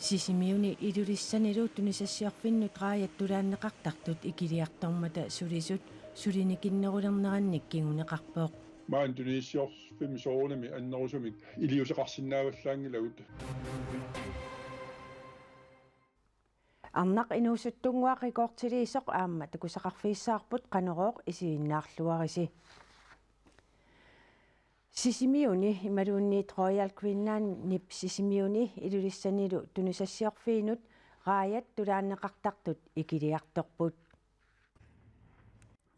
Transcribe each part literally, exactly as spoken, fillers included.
Sisimiuni Ilulissanilu tunisassiorfinnut raajat tulaanneqartartut ikiliartormata sulisut sulinikinnerulernerannik kinguneqarpoq. Maani tunisassiorfimmi soorunami annerusumik iliuuseqarsinnaavallaanngilagut. Arnaq inuusuttunnguaq rekordiliisoq aamma takusaqarfigissavarput, Qanorooq isiginnaarluarisi. Sisimiuni imaluunniit Royal Greenlandip Sisimiuni Ilulissanilu tunisassiorfiinut raajat tulaanneqartartut ikiliartorput.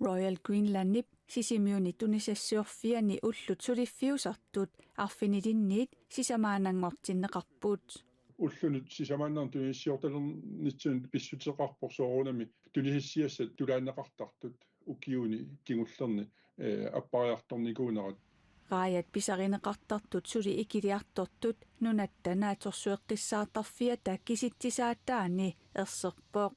Royal Greenlandip Sisimiuni tunisassiorfiani ullut suliffiusartut arfinilinniit sisamaannanngortinneqarput. Ullunut sisamaannarnut tunisassiortalernitsinut pissuteqarpoq soorunami tunisassiassat tulaanneqartartut ukiuni kingullerni, eh, appariartornikuunerat. Raajat pisarineqartartut suli ikiliartortut Nunatta Naatsorsueqqissaartarfiata kisitsisaataani erserpoq.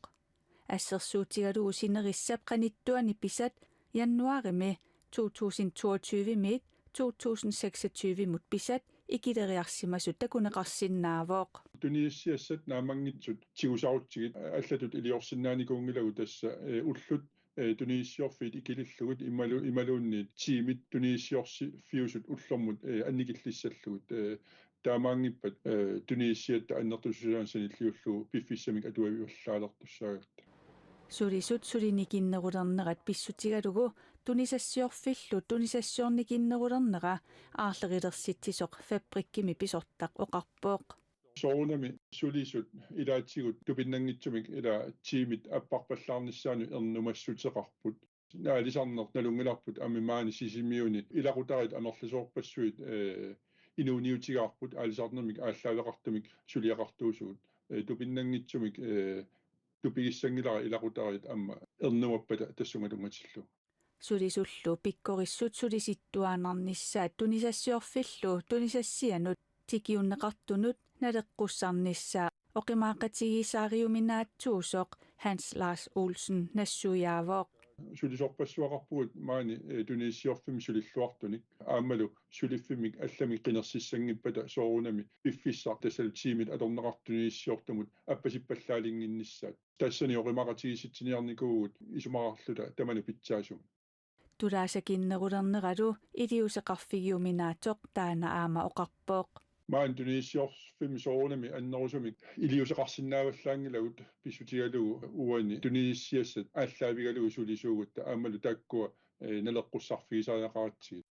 Assersuutigalugu sinerissap qanittuani pisat januaarimi to tusind toogtyve-miit to tusind seksogtyve-mut pisat ikileriarsimasut takuneqarsinnaavoq. Tunisassiassat naammanngitsut tigusarutsigit allatut iliorsinnaanikuunngilagut tassa, eh, ullut, eh, tunisassiorfiit ikilillugit imalu-, imaluunniit tiimit tunisassiorfiusut ullormut, eh, annikillissallugit, eh, taamaanngippat, eh, tunisassiatta annertusisusaanik sanilliullugu piffissamik atuavallaalertussaagatta. Sulisut sulinikinnerulernerat pissutigalugu tunisassiorfillu tunisassiornikinnerulernera aarlerilersitsisoq Fabrikkimi pisortaq oqarpoq. Soorunami sulisut ilaatigut tupinnanngitsumik ila tiimit apparpallaarnissaanut ernumassuteqarput. Aalisarneq nalunngilarput aamma maani Sisimiuni ilaqutariit amerlasoorpassuit, eh, inuuniutigaarput, aalisarnermik aallaaveqartumik suliaqartuusugut, eh, tupinnanngitsumik, eh, tupigissanngilara ilaqutariit aamma ernumappata tassunga tunngatillugu. Sulisullu pikkorissut sulisittuaannarnissaat tunisassiorfillu tunisassianut tikiunneqartunut naleqqussarnissaa oqimaaqatigiissaariuminaatsuusoq Hans Lars Olsen nassuiaavoq. Sulisorpassuaqarpugut maani, eh, tunisassiorfimmi sulilluartunik aammalu suliffimmik allamik qinersissanngippata soorunami piffissaq tassalu tiimit atorneqartut tunisassiortumut appasippallaalinnginnissaat. Tassani oqimaaqatigiissitsiniarnikuuvugut isumaqarluta tamanut pitsaasumik. Tulaasakinnerulerneralu iliuuseqarfigiuminaatsoq taanna aamma oqarpoq. Maani tunisassiorfimmi soorunami annerusumik iliuuseqarsinnaavallaanngilagut pissutigalugu uani tunisassiassat aallaavigalugu sulisuugatta aammalu taakkua, eh, naleqqussarfigisariaqaratsigit.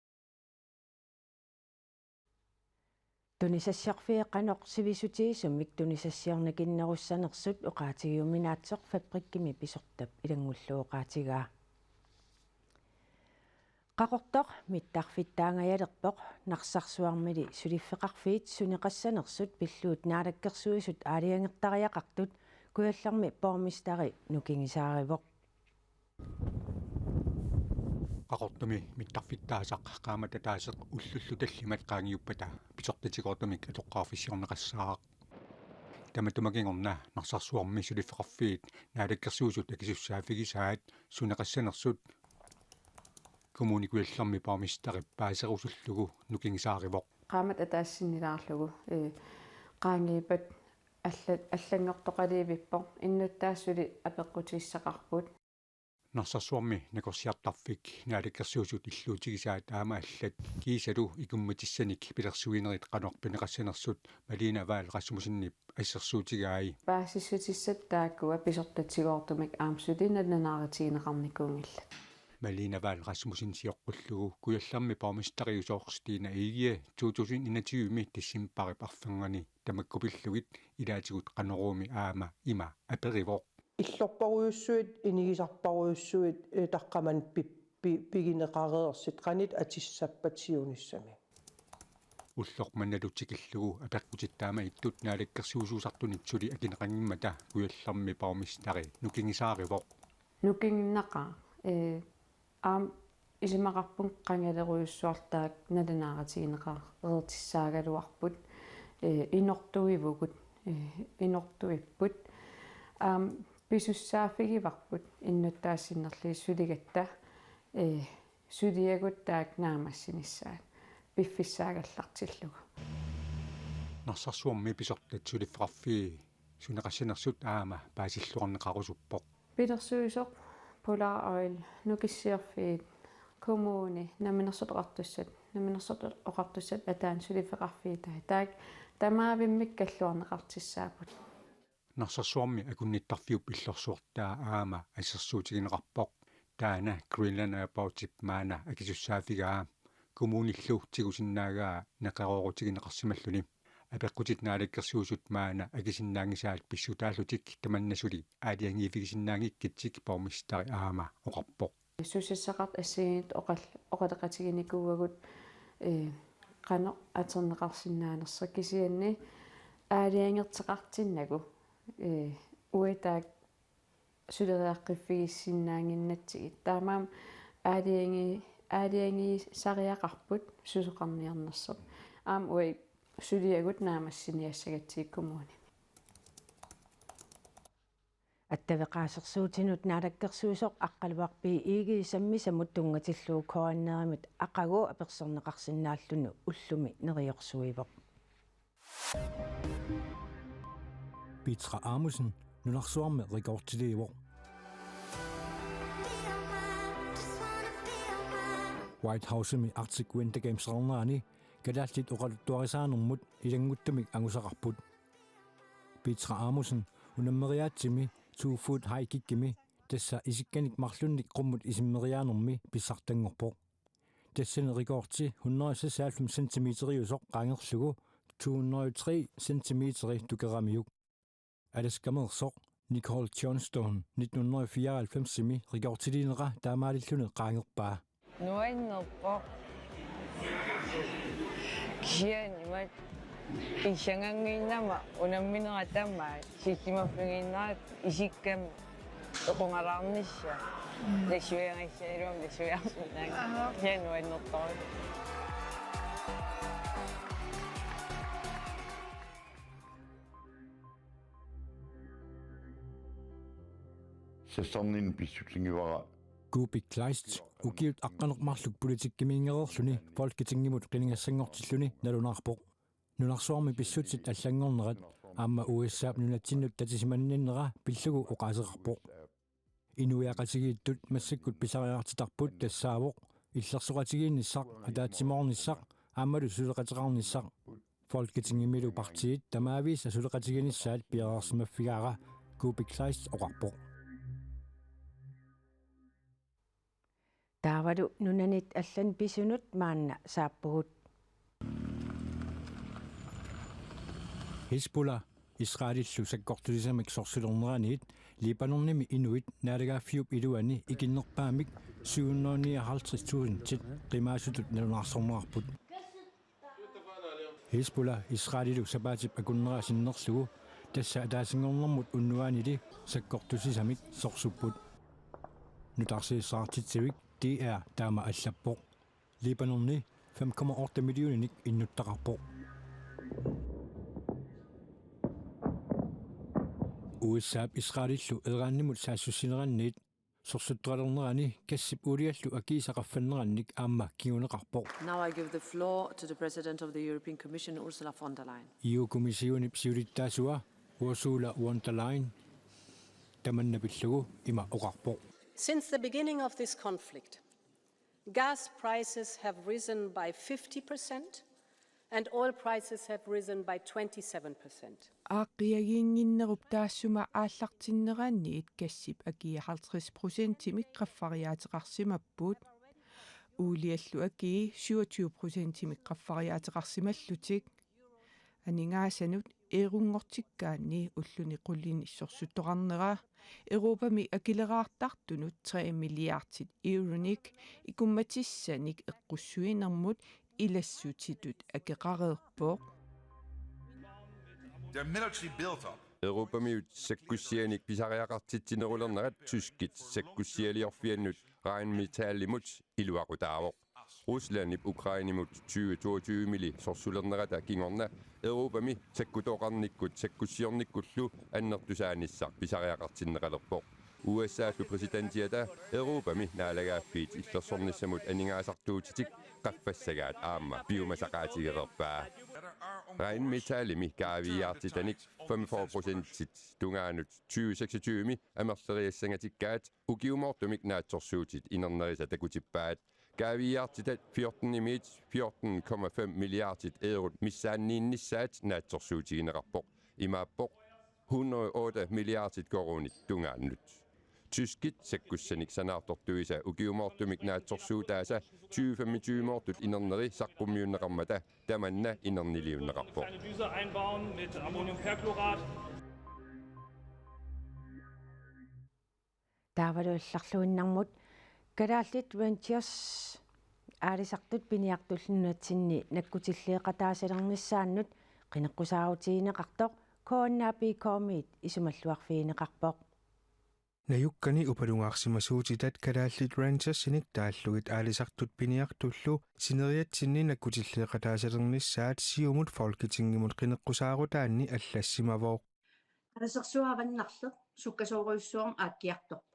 Tunisassiorfiit qanoq sivisutigisumik tunisassiornikinnerussanersut oqaatigiuminaatsoq Fabrikkimi pisortap ilanngullugu oqaatigaa. Qaqortoq mittarfittaangajalerpoq, Narsarsuarmili suliffeqarfiit suneqassanersut pillugit Naalakkersuisut aalajangertariaqartut Kujallermi borgmesteri nukingisaarivoq. Qaqortumi mittarfittaasaq qaammat ataaseq ullullu tallimat qaangiuppata pisortatigoortumik atoqqaarfissiorneqassaaq. Tamatuma kingorna Narsarsuarmi suliffeqarfiit Naalakkersuisut akisussaaffigisaat suneqassanersut Kommune Kujallermi borgmesterip paaserusullugu nukingisaarivoq. Qaammat ataaseq sinnilaarlugu, eh, qaangiuppat alla-, allanngortoqaliivippoq, innuttaasut suli apeqqutigissaqarput. Narsarsuarmi nakorsiartarfik Naalakkersuisut illuutigisaat aamma allat kiisalu ikummatissanik pilersuinerit qanoq pineqassanersut Malene Vahl Rasmussenip assersuutigai. Paasissutissat taakkua pisortatigoortumik aamma suli nalunaarutigineqarnikuunngillat. Malene Vahl Rasmussen sioqqullugu Kujallermi borgmesteriusoq Stine Egede to tusind enogtyve-mi decembarip arfernganni tamakku pillugit ilaatigut Qanoruumi aamma ima aperivoq. Illorparujussuit, inigisarparujussuit, eh, taqqamani pi-, pi-, pigineqareersut qanoq atissappata siunissami. Ulloq mannalu tikillugu apeqqutit taama ittut Naalakkersuisuusartunit suli akineqanngimmata Kujallermi borgmesteri nukingisaarivoq. Nukinginnaqaaq, eh, aamma isumaqarpunga qangalerujussuartaaq nalunaarutigineqareertussaagaluarput, eh, inortuivugut, eh, inortuipput. Aamma pisussaaffigivarput innuttaasut sinnerlugit suligatta, eh, suliagut taakku naammassinissaat piffissaagallartillugu. Narsarsuarmi pisortat suliffeqarfii suneqassanersut aamma paasilluarneqarusuppoq. Pilersuisoq, Polar Oil, Nukissiorfiit, kommuni, Namminersortoqartussat, Namminersortoqartussat ataani suliffeqarfiit taakku tamaavimmik kalluarneqartussaapput. Narsarsuarmi akunnittarfiup illorsuartaa aamma assersuutigineqarpoq. Taanna Greenland Airportsip maanna akisussaaffigaa, kommunillu tigusinnaagaa neqeroorutigineqarsimalluni. Apeqqutit Naalakkersuisut maanna akisinnaanngisaat pissutaallutik tamanna suli aalajangiiffigisinnaanngikkitsik borgmesteri aamma oqarpoq. Susassaqartut assigiinngitsut oqal-, oqaloqatiginikuuagut, ee, qanoq atorneqarsinnaanersoq, kisianni aalajangertoqartinnagu, ee, uattaaq suleriaqqiffigisinnaannginnatsigit. Taamaammat aalajangi-, aalajangiisariaqarput susoqarniarnersoq. Aamma uagut suliagut naammassiniassagatsigit kommunimi. Attaveqaasersuutinut naalakkersuisoq Aqqaluaq B. Egede sammisamut tunngatillugu K N R-imut aqagu apersorneqarsinnaalluni ullumi neriorsuivoq. Petra Amundsen nunarsuarmi rekordiliivoq. White House-imi Arctic Winter Games-eqarnerani kalaallit oqaluttuarisaanermut ilannguttumik angusaqarput. Petra Amundsen unammeriaatsimi two foot high kickimi, tassa isikkanik marlunnik qummut isimmeriaanermi, pissartanngorpoq. Tassani rekordi hundrede seksoghalvfems centimeteriusoq qaangerlugu to hundrede tre centimeteri tukeramiuk. Alaskameersoq Nicole Johnstone nitten hundrede fireoghalvfems-imi rekordiliineqa taamaalilluni qaangerpaa. Nuannerpoq. Kisianni imatut ilanngaannginnama unamminera tamaat sillimaffigiinnarlugu isikkami oqungalaarnissaa. Nassuiagassagaluaruma nassuiarsinnaavugut. Aap. Kisianni nuannertoq. Sassarnermik pissutigivara. Kuupik Kleist ukiut aqqaneq-marluk politikkimiinngorluni Folketingimut qinigassanngortilluni nalunaarpoq. Nunarsuarmi pissutsit allanngornerat aamma U S A-p nunatsinnut tatisimaninninnera pillugu oqaaseqarpoq. Inuiaqatigiittut massakkut pisariaqartitarput tassaavoq illersoqatigiinnissaq, ataatsimoornissaq aammalu suleqateqarnissaq. Folketingimilu partiit tamaavisa suleqatiginissaat piareersimaffigaara, Kuupik Kleist oqarpoq. Taavalu nunanit allanit pisunut maanna saappugut. Hizbollah Israelillu sakkortusisamik sorsulerneraniit Libanonimi inuit naalagaaffiup iluani ikinnerpaamik syv hundrede nioghalvtreds tusindit qimaasutut nalunaarsorneqarput. Hizbollah Israelilu sapaatip akunnera sinnerlugu tassa ataasinngornermut unnuaanili sakkortusisamik sorsupput. Nutaarsiassaqartitsivik D R taama allappoq. Libanoni fem komma otte millioninik innuttaqarpoq. U S A-p Israelillu Iranimut saassussineraniit sorsuttoqalernerani gassip uuliallu akiisa qaffannerannik aamma kinguneqarpoq. Now I give the floor to the President of the European Commission, Ursula von der Leyen. E U-kommissionip siulittaasua Ursula von der Leyen tamanna pillugu ima oqarpoq. Since the beginning of this conflict, gas prices have risen by fifty percent and oil prices have risen by twenty-seven percent. Aaqqiagiinnginnerup taassuma aallartinneraniit gassip akia halvtreds procentimik qaffariaateqarsimapput. Uuliallu akii syvogtyve procentimik qaffariaateqarsimallutik. Aningaasanut eerunngortikkaanni ulluni qullini sorsuttoqarnera Europami akileraartartunut tre milliardit euronik ikummatissanik eqqussuinermut ilassutitut akeqareerpoq. Their military built-up. Europamiut sakkussianik pisariaqartitsinerulernerat tyskit sakkussialiorfiannut Rheinmetallimut iluaqutaavoq. Ruslandip Ukrainemut tyve toogtyve-mili sorsulernerata kingorna Europami sakkutooqarnikkut sakkussiornikkullu annertusaanissaq pisariaqartinneqalerpoq. U S A-llu præsidentiata Europami naalagaaffiit illersornissamut aningaasartuutitik qaffassagaat aamma piumasaqaatigereerpaa. Rheinmetallimi kaaviiaartitanik femogfyrre procentit tungaanut tyve seksogtyve-mi amerleriassangatikkaat ukiumoortumik naatsorsuutit inernerisa takutippaat. Kaaviiaartitat fjorten-imiit fjorten komma fem milliardit eurot missaanniinnissaat naatsorsuutigineqarpoq. Imaappoq hundrede og otte milliardit koruunit tungaannut. Tyskit sakkussanik sanaartortuisa ukiumoortumik naatsorsuutaasa tyve femogtyve-moortut inerneri saqqummiunneqarmata tamanna inerniliunneqarpoq. Eine Düse einbauen mit Ammoniumperchlorat. Taavalu allarluinnarmut Kalaallit Rangers aalisartut piniartullu nunatsinni nakkutilliiqataasalernissaannut qineqqusaarutigineqartoq K N A P K-miit isumalluarfigineqarpoq. Najukkani upalungaarsimasuutitat Kalaallit Rangersinik taallugit aalisartut piniartullu sineriatsinni nakkutilliiqataasalernissaat Siumut Folketingimut qineqqusaarutaanni allassimavoq. Aalisarsua avannarleq sukkasoorujussuarmik aakkiartorpoq.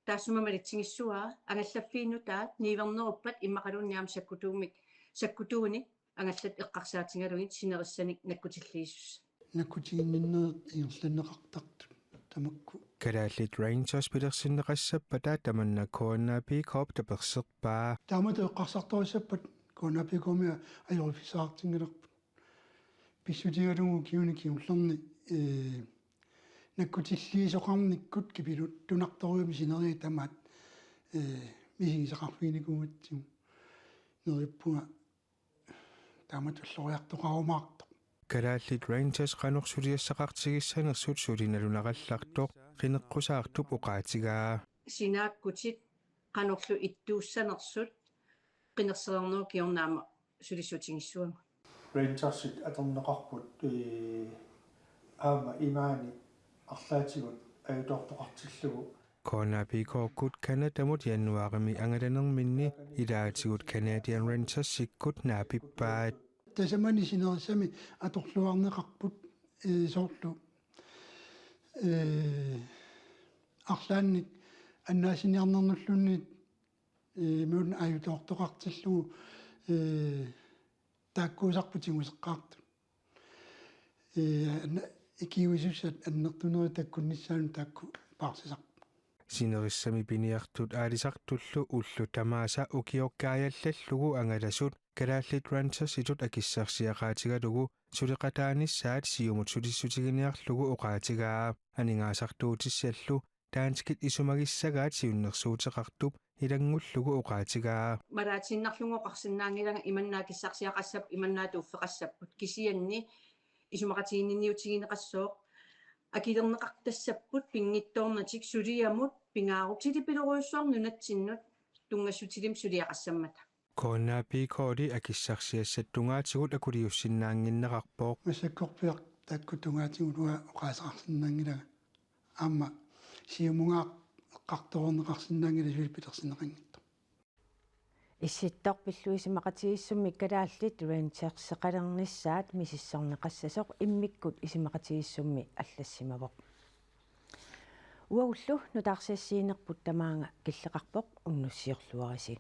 Taassuma malitsigissavaa angallaffiit nutaat niuerneruppat immaqaluunniit aamma sakkutuumik, sakkutuunik angallat eqqarsaatigalugit sinerissanik nakkutilliisussat. Nakkutiginninnerit ingerlanneqartartut tamakku. Kalaallit Rangers pilersinneqassappata tamanna K N A P K-p taperserpaa. Taamatut eqqarsartorissappat K N A P K-mi ajorifissaqartinngilarput. Pissutigalugu ukiuni kingullerni, ee, nakkutilliisoqarnikkut kipiluttunartorujussuarmik sineriak tamaat, ee, misigisaqarfiginikuugatsigu neriuppunga taamatut alloriartoqarumaartoq. Kalaallit Rangers qanoq suliassaqartigissanersut suli nalunarallartoq qineqqusaartup oqaatigaa. Sinaakkutit qanorlu ittuussanersut qinersereernerup kingorna aamma sulissutigissavarput. Rangersit atorneqarput, ee, aamma imaani arlaatigut ajutoortoqartillugu. K N A P K-kkut Canadamut januaarimi angalanerminni ilaatigut Canadian Rangersikkut naapippaat. Tasamani sinerissami atorluarneqarput, ee, soorlu, ee, arlaannik annaasiniarnernulluunniit, ee, imaluunniit ajutoortoqartillugu, ee, taakkuusarput tiguseqqaartut. Ee, anna-, ikiuisussat annertunerit takkunnissaannut taakku paarsisarput. Sinerissami piniartut aalisartullu ullut tamaasa ukiorkaajallallugu angalasut Kalaallit Rangersitut akissarsiaqaatigalugu suleqataanissaat Siumut sulissutiginiarlugu oqaatigaa. Aningaasartuutissallu danskit isumagissagaat siunnersuuteqartup ilanngullugu oqaatigaa. Malaatiinnarlugu oqarsinnaanngilanga imanna akissarsiaqassapput, imanna atuuffeqassapput, kisianni isumaqatiginninniutigineqassooq akilerneqartassapput pinngitsoornatik suliamut pingaarutilik pilorujussuarmik nunatsinnut tunngassutilik suliaqassammata. K N A P K-li akissarsiassat tungaatigut akuliussinnaannginnerarpoq. Massakkorpiaq taakku tungaatigut uanga oqaaseqarsinnaanngilanga. Aamma Siumungaaq eqqartoreerneqarsinnaanngilaq suli pilersinneqanngitsoq. Issittoq pillugu isumaqatigiissummi Kalaallit Rangerseqalernissaat misissorneqassasoq immikkut isumaqatigiissummi allassimavoq. Uagullu nutaarsiassiinerput tamaanga killeqarpoq, unnussiorluarisi.